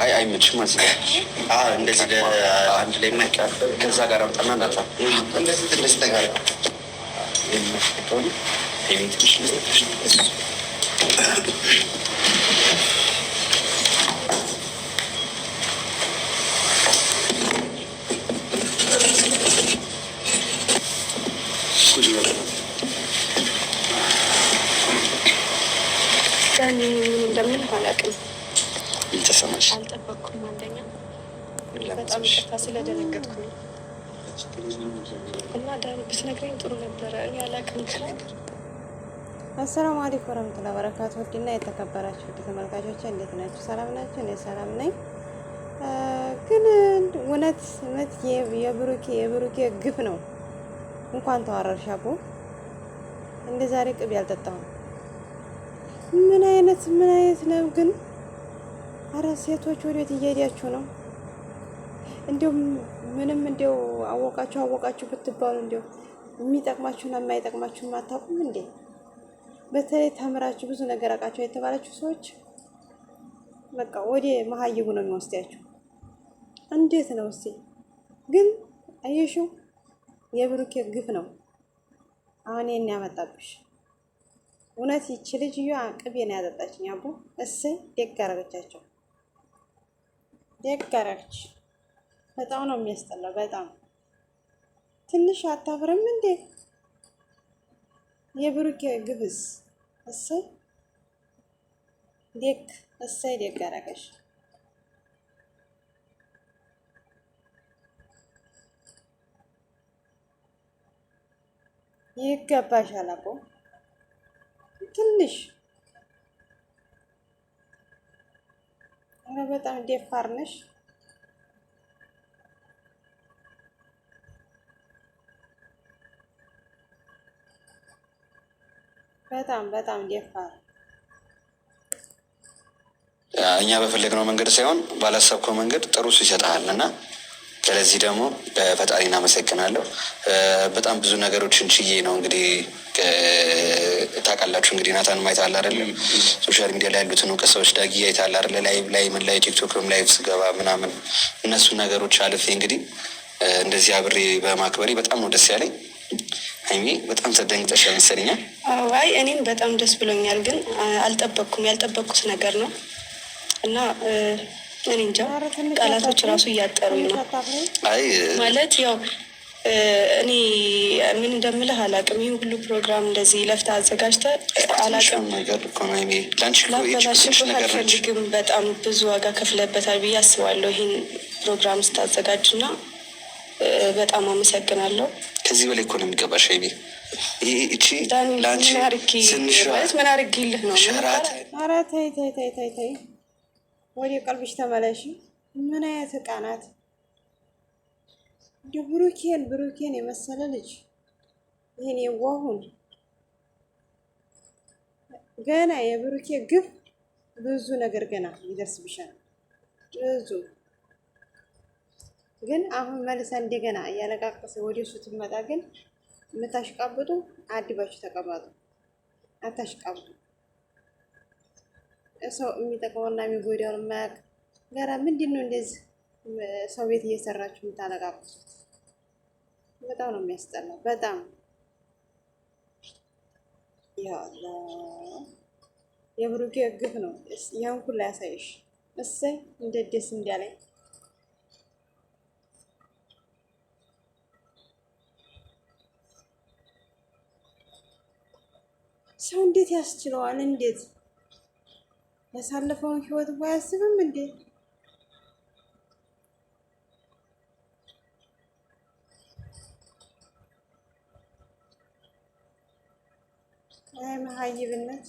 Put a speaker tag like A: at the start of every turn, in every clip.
A: አይ አይመችም። እንደዚህ አንድ ላይ ከዛ ጋር አምጣና እናጣ እንደዚህ እንደዚህ ተጋር
B: እንደምን አላውቅም።
A: ምን ተሰማሽ?
B: አልጠበቅኩም። አንደኛ በጣም ይቅርታ ስለደነገጥኩ ነው እና ዳኒ ብትነግረኝ ጥሩ ነበረ። እኔ አላውቅም።
C: አሰላሙ አለይኩም ወረህመቱላሂ ወበረካቱ። ውድና የተከበራችሁ ውድ ተመልካቾች እንዴት ናችሁ? ሰላም ናችሁ? እኔ ሰላም ነኝ። ግን እውነት እውነት የብሩኬ ግፍ ነው። እንኳን ተዋረድሽ አቦ። እንደ ዛሬ ቅቤ አልጠጣሁም። ምን አይነት ምን አይነት ነው ግን? አረ ሴቶች ወዴት እየሄዳችሁ ነው? እንዲያው ምንም እንዲያው አወቃችሁ አወቃችሁ ብትባሉ እንዲያው የሚጠቅማችሁና የማይጠቅማችሁን አታውቁም እንዴ? በተለይ ተምራችሁ ብዙ ነገር አውቃችሁ የተባላችሁ ሰዎች በቃ ወደ መሀይቡ ነው የሚወስዳችሁ። እንዴት ነው እስቲ ግን አየሽው፣ የብሩኬ ግፍ ነው አሁን ይሄን ያመጣብሽ። እውነት ይቺ ልጅ ቅቤ ነው ያጠጣችኝ። አቦ እሰይ ደግ አደረገቻቸው፣ ደግ አደረገች። በጣም ነው የሚያስጠላው። በጣም ትንሽ አታፍርም እንዴ? የብሩኬ ግብስ እሰይ ደግ እሰይ ደግ አደረገሽ። ይገባሻል አቦ ትንሽ ኧረ በጣም ደፋር ነሽ። በጣም በጣም ደፋር።
A: እኛ በፈለግነው መንገድ ሳይሆን ባላሰብከው መንገድ ጥሩ እሱ ይሰጥሃል እና ስለዚህ ደግሞ ፈጣሪ እናመሰግናለሁ። በጣም ብዙ ነገሮችን ችዬ ነው እንግዲህ ታውቃላችሁ እንግዲህ ናታን ማየት አለ አይደለም፣ social media ላይ ያሉትን ሰዎች ዳጊ አይተሃል አይደለ፣ live ላይ ምን ላይ ቲክቶክም live ስገባ ምናምን እነሱን ነገሮች አልፌ እንግዲህ እንደዚህ አብሬ በማክበሬ በጣም ነው ደስ ያለኝ። ሀይሚ በጣም ተደንግጠሽ መሰለኛል።
B: አይ እኔም በጣም ደስ ብሎኛል፣ ግን አልጠበቅኩም። ያልጠበቅኩት ነገር ነው እና እኔ እንጃ ቃላቶች ራሱ እያጠሩኝ ነው። ማለት ያው እኔ ምን እንደምልህ አላውቅም። ይህ ሁሉ ፕሮግራም እንደዚህ ለፍተህ አዘጋጅተህ አላውቅም። ላበላሽብህ አልፈልግም። በጣም ብዙ ዋጋ ከፍለበታል ብዬ አስባለሁ ይህን ፕሮግራም ስታዘጋጅ እና በጣም አመሰግናለሁ።
A: ከዚህ በላይ እኮ ነው የሚገባሽ ሀይሚ። ይቺ ለአንቺ
B: ምን አድርጌልህ ነው?
C: ኧረ ተይ ተይ ተይ ተይ ተይ፣ ወደ ቀልብሽ ተመለሽ። ምን አይነት ዕቃ ናት? ብሩኬን ብሩኬን የመሰለ ልጅ ይህን የዋሁን ገና የብሩኬ ግፍ ብዙ ነገር ገና ይደርስብሻል። ብዙ ግን አሁን መልሳ እንደገና እያለቃቀሰ ወደ እሱ ትመጣ። ግን የምታሽቃብጡ አድባችሁ ተቀመጡ፣ አታሽቃብጡ። ሰው የሚጠቅመውና የሚጎዳውን የማያውቅ ጋራ ምንድን ነው እንደዚህ ሰው ቤት እየሰራችሁ የምታለቃቅሱት? በጣም ነው የሚያስጠላው። በጣም ያላ የብሩኬ ግፍ ነው። ያን ሁላ ያሳይሽ። እሰይ እንዴት ደስ እንዲያለኝ። ሰው እንዴት ያስችለዋል? እንዴት ያሳለፈውን ህይወት አያስብም እንዴ? አይ መሀይብነት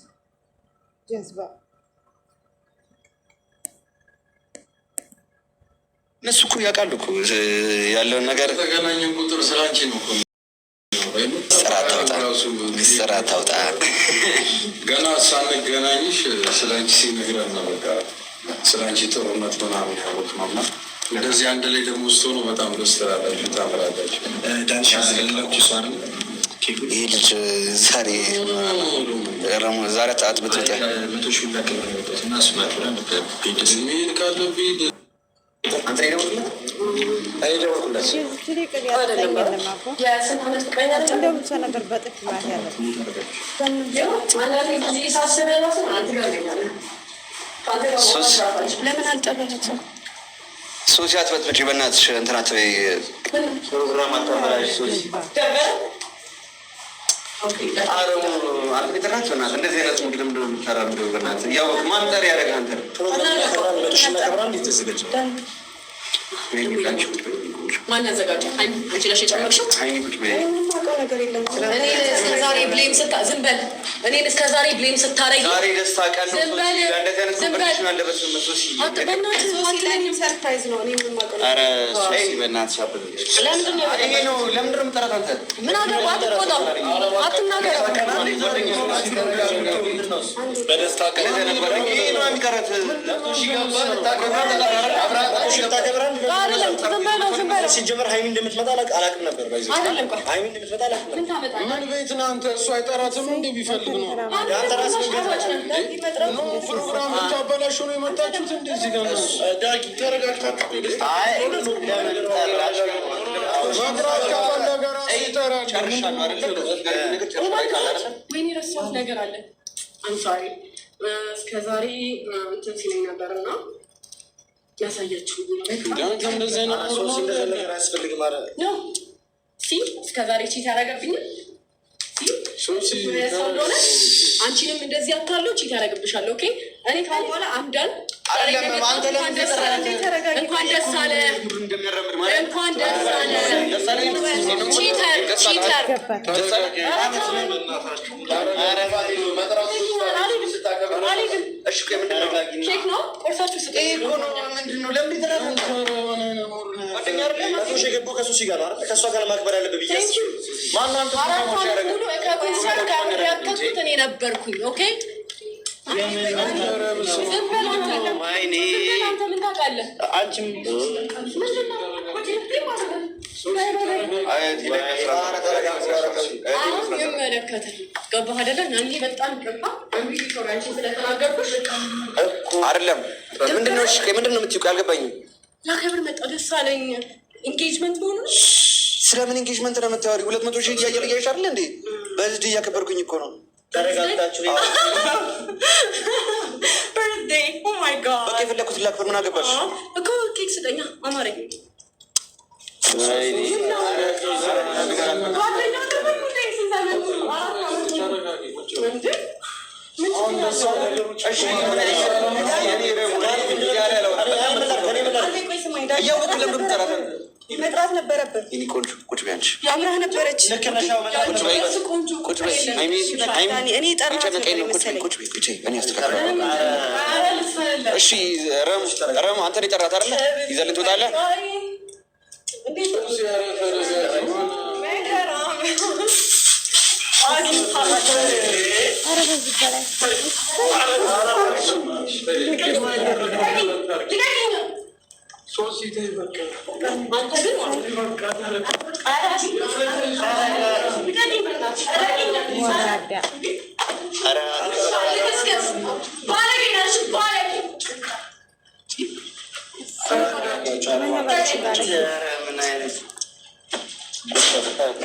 C: ጀዝባ።
A: እነሱ እኮ ያውቃሉ እኮ ያለውን ነገር።
D: ተገናኘን ቁጥር ስላንቺ ነው እኮ
A: ሚስጥር አታውጣ፣ ሚስጥር አታውጣ።
D: ገና ሳንገናኝሽ ስላንቺ ሲነግረን ነው በቃ ስላንቺ ጥሩነት ምናምን ያወቅነው እና እንደዚህ አንድ ላይ ደግሞ ስትሆኑ በጣም ደስ ትላላችሁ፣ ታምራላችሁ።
E: ዳንሽ ለኩሷ
A: ይህ ልጅ ዛሬ ዛሬ አትበጥብጠ
C: ነበር በጥፊ ማለት ያለበት።
B: ለምን አልጠራሁትም?
A: ሶሲ አትበጥብጪ፣ በእናትሽ እንትን አትበይ። ፕሮግራም አታበላሽ ሶሲ። አረሙ አልጠራት በእናትህ። እንደዚህ አይነት mood ለምንድን ነው የምታራምደው? በእናትህ ያው ማን ጠሪ ያደረገህ አንተ
E: ማን ያዘጋጀው? አንቺ ነሽ የጨመርሽው። ዝም በል። እኔን እስከ ዛሬ blame ስታረጊ ዝም በል። ምን አገባህ? አትቆጣም፣ አትናገር።
F: ሲጀመር ሀይሚ እንደምትመጣ አላውቅም ነበር። ሀይሚ እንደምትመጣ አላውቅም ነበር።
D: ምን ቤት ነህ አንተ? እሱ አይጠራትም እንደ ቢፈልግ ነው። ፕሮግራም ልታበላሹ ነው የመጣችሁት። እንደዚህ ጋር
F: ዳጊ
D: ተረጋግታችሁ መጥራት ከፈለገ ራሱ ይጠራል።
E: ወይኔ ረሳሁት ነገር አለ። I'm sorry እስከ ዛሬ እንትን ሲለኝ ነበር እና ያሳያችሁ ነው። see እስከ ዛሬ cheat ያደረገብኝ ሰው እንደሆነ አንቺንም እንደዚህ አታለው cheat ያደረግብሻል። okay እኔ ካሁን በኋላ አምዳን እንኳን ደስ አለ፣ እንኳን ደስ አለ፣ እንኳን ደስ አለ። cheater cheater ኬክ ነው ቆርሳችሁ ስጡኝ።
F: የገባው ከሱሲ ጋር ነው አይደል? ከእሷ ጋር ማክበር ያለብህ ብዬ
E: ሙሉ ከኮንሰርት ጋር ያከኩት እኔ ነበርኩኝ። okay ዝም በል አንተ፣ ምን ታውቃለህ? አሁን ይመለከታል። ገባህ አይደለ? እኔ በጣም ገባ ስለተናገርኩሽ
A: አይደለም። ምንድን ነው ምንድን ነው የምትይው? አልገባኝም።
E: ላከብር መጣሁ፣ ደስ አለኝ። engagement መሆኑ
A: ስለምን engagement ነው የምታወሪው? 200,000 እያየር እያየሽ አይደል እንዴ? በዚህ እያከበርኩኝ እኮ ነው።
F: ተረጋግታችሁ
E: birthday oh my God።
A: በቃ የፈለኩትን ላክብር። ምን አገባሽ
E: እኮ ኬክ ስጠኛ አማረኝ።
A: እያወቅህ ለምን የምጠራት?
B: መጥራት ነበረብህ።
A: የእኔ ቆንጆ ቁጭ በይ አንቺ።
B: አምራህ ነበረች።
A: ቁጭ በይ።
B: እኔ ጠራት
A: የጨነቀኝ ነው። ቁጭ በይ፣ ቁጭ በይ፣ ቁጭ በይ። እኔ አስተካክላለሁ። እሺ ረሙ፣ ረሙ አንተ ነው የጠራት አይደለ? ይዘህልን ትወጣለህ።
C: ኧረ በዚህ በላይ ወራዳ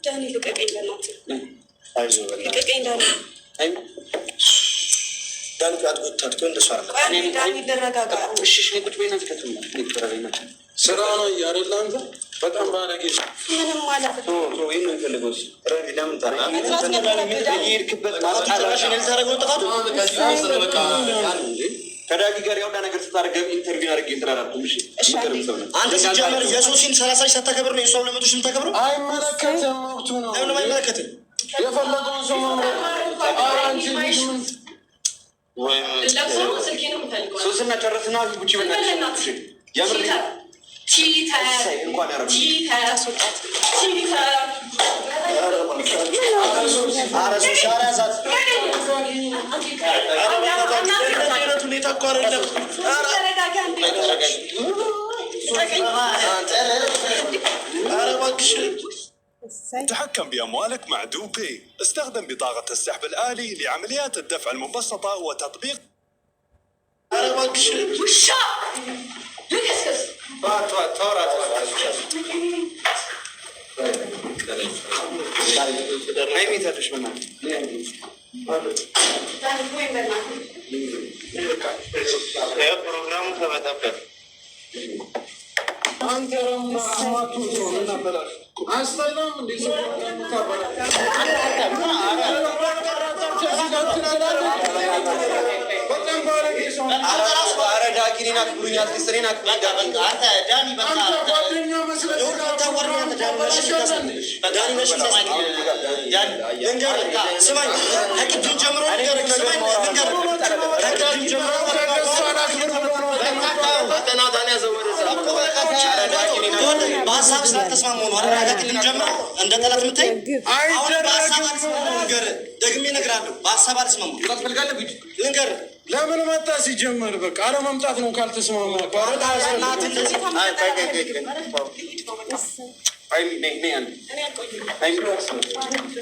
B: ዳኒ ልቀቀኝ፣ በእናትህ ልቀቀኝ። ዳኒ ዳኒ ልረጋጋ።
D: ስራ ነው እያደለ አንተ በጣም ባለጌ
B: ምንም ማለት መጥራት ነበረብህ ዳኒ።
A: ከዳጊ ጋር ያውላ ነገር ስታደርግ interview አድርጌ እንትን አላልኩም። እሺ የምቀርብ ሰው ነኝ።
F: አንተ ሲጀመር የሶሲን 30,000 ሳታከብር ነው የእሷ 200,000 የምታከብረው?
D: አይመለከትም። መብቱ ነው።
F: ለምን አይመለከትም?
D: የፈለገውን ሰው መምረጥ። ኧረ አንቺ ልጅ ምን
A: ሶስና ጨረስና ቡቺ በእናትሽ የምር እንኳን ያረብ
F: ኧረ ሶሲ ኧረ ያዛት። ሁኔታ እኮ አይደለም። ኧረ እባክሽ።
G: تحكم بأموالك مع دو باي. استخدم بطاقة السحب الآلي لعمليات الدفع المبسطة وتطبيق
F: ኧረ እባክሽ።
E: ውሻ ልክስክስ።
F: ፕሮግራሙ ተበጠበጠ። በሀሳብ ስላልተስማሙ ነው። ከቅድም ጀምሮ እንደ ጠላት የምታይ አሁን በሀሳብ አልስማሙ። ልንገርህ፣ ደግሜ እነግርሃለሁ። በሀሳብ አልስማሙ። ልንገርህ፣
D: ለምን መጣ ሲጀመር? በቃ አለመምጣት ነው ካልተስማማ።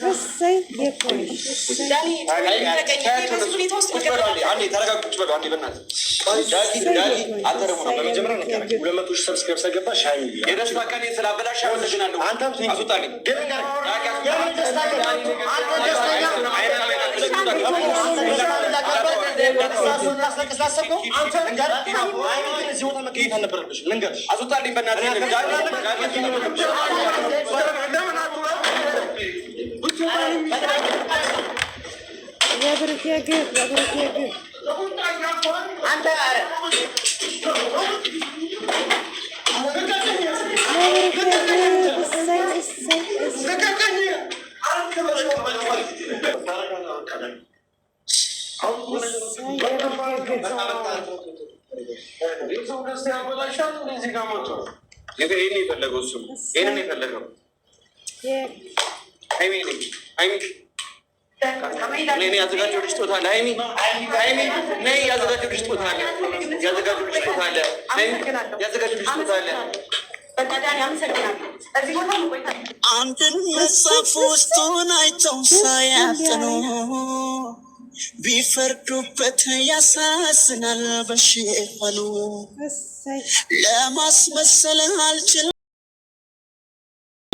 C: እሰይ የኮንሽ
A: የደስታ ቀኔ ስላበላሽ አመሰግናለሁ። አስወጣልኝ። አስወጣልኝ በእናትህ።
C: የብሩኬ ግፍ፣ የብሩኬ ግፍ። የብሩኬ ግፍ። እሰይ እሰይ እሰይ። እሰይ የብሩኬ ግፍ።
A: ይሄን የፈለገው እሱ ይሄንን የፈለገው ሃይሚ ሃይሚ እኔ ያዘጋጀሁልሽ ስጦታ አለ። ሃይሚ ሃይሚ ነይ፣ ያዘጋጀሁልሽ ስጦታ አለ። ያዘጋጀሁልሽ ስጦታ አለ። ሃይሚ ያዘጋጀሁልሽ ስጦታ አለ።
H: አንድን መጽሐፍ ውስጡን አይተው ሳያጥኑ ቢፈርዱበት ያሳዝናል በሽፋኑ
C: እሰይ
H: ለማስመሰል አልችልም።